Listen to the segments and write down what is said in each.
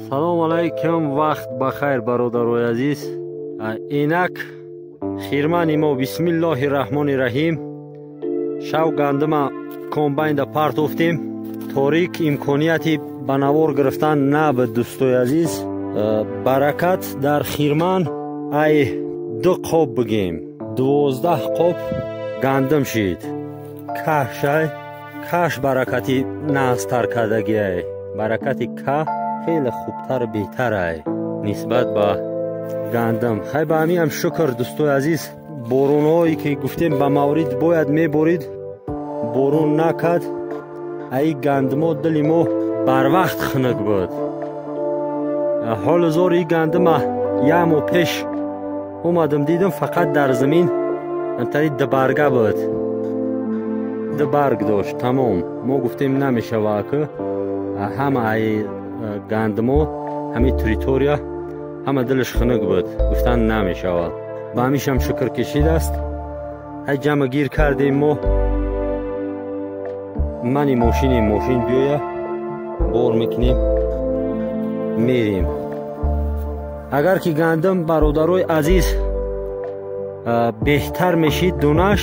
Салом алайкум, вақт ба хайр, бародарои азиз. Инак хирмани мо, бисмиллоҳи раҳмони раҳим. Шав гандима комбайнда партофтем. Торик, имконияти ба навор гирифтан набуд, дӯстои азиз. Баракат дар хирман ай 2 қоб бигем, 12 қоб гандим шид. Кашай каш баракати нағзтар кардагиай. Баракати ка хеле хубтар, беҳтарай нисбат ба гандим. Хай, ба ҳамин ҳам шукр, дӯстои азиз. Боронҳое ки гуфтем ба маврид бояд меборид, борон накард. Аи гандимо дили мо барвақт хунук буд. Ҳолу зор и гандима як моҳ пеш омадам, дидам, фақат дар замин антари дубарга буд, ду барг дошт, тамом. Мо гуфтем намешава, ки ҳама ай гандимо ҳамин территория ҳама дилаш хунук буд, гуфтан намешава. Ба ҳамишам шукр кашидааст. Ай ҷамъ гир кардем мо, мани мошинем, мошин биёя, бор мекунем, мерем. Агар ки гандим, бародарои азиз, беҳтар мешид дунаш,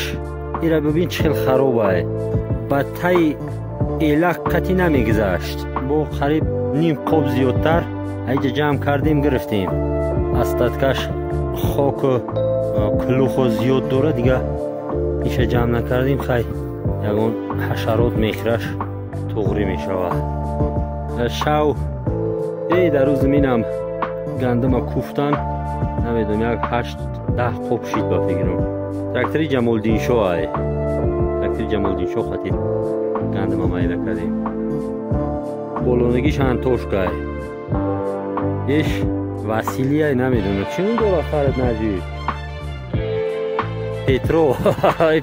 ира бибин чӣ хел харобай, ба таи элак қатӣ намегузашт. Бо қариб ним қоб зиёдтар айҷа ҷамъ кардем, гирифтем. Астаткаш хоку кулухо зиёд дора, дига иша ҷамъ накардем. Хай, ягон ҳашарот мехӯраш, туғрӣ мешавад. Шав дар рӯзи минам гандима куфтан, намедонам, як 8-10 қоб шид ба фикрам. Трактори Ҷамолиддиншо ай, трактори Ҷамолиддиншо хати гандима майда кардем. Болонагиш антошкай, иш Василияй, намедонам чӣ ном дора, харид наҷиб Петро.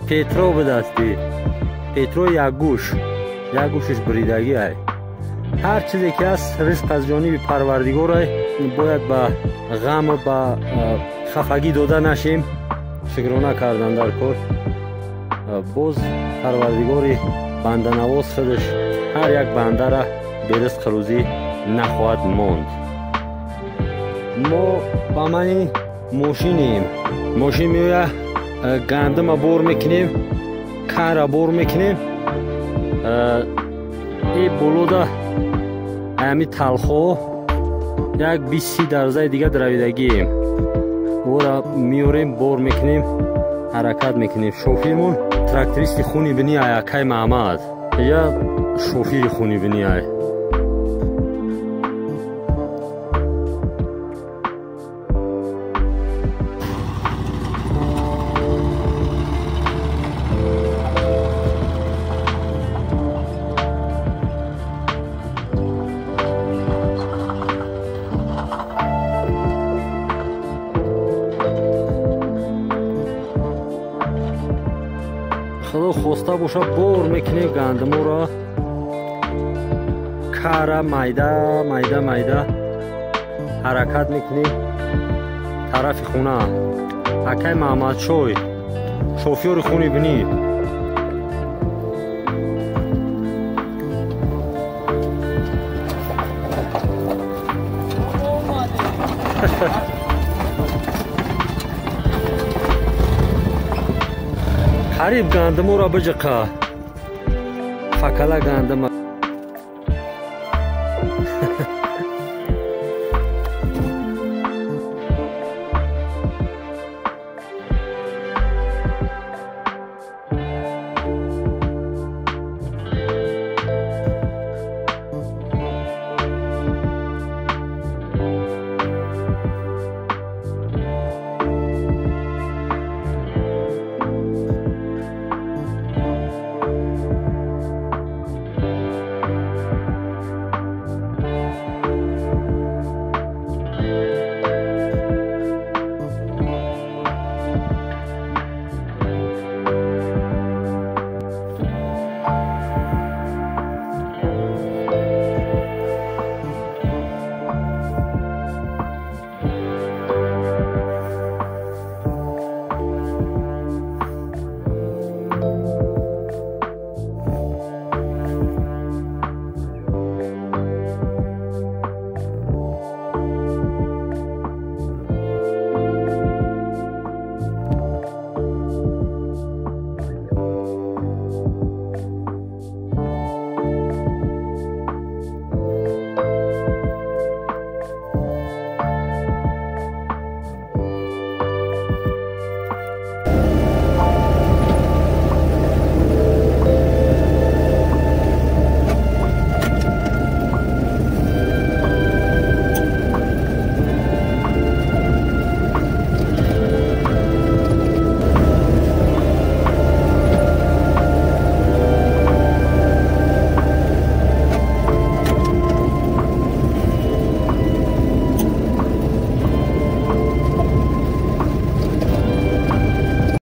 Петро будасти, Петро як гӯш, як гӯшаш бридагӣ ай. Ҳар чизе ки ҳаст, ризқ аз ҷониби Парвардигорай, бояд ба ғаму ба хафагӣ дода нашем, шукрона кардан дар кор. Боз Парвардигори банданавоз худаш ҳар як бандара беризқ рӯзӣ нахоҳад монд. Мо ба мани мошинем, мошин меоя, гандима бор мекунем, кара бор мекунем. И болода ҳами талхо як 20-30 дарзаи дига даравидагием, ора меорем, бор мекунем, ҳаракат мекунем. Шофирмон трактористи хуни бини ай, акай Маҳмад, я шофири хуни бини ай. Худо хоста боша, бор мекунем гандиморо, кара майда майда майда ҳаракат мекунем тарафи хона. Акай Маҳмадшой, шофёри хуни бинӣ. Қариб гандиморо биҷиқа, факала гандима.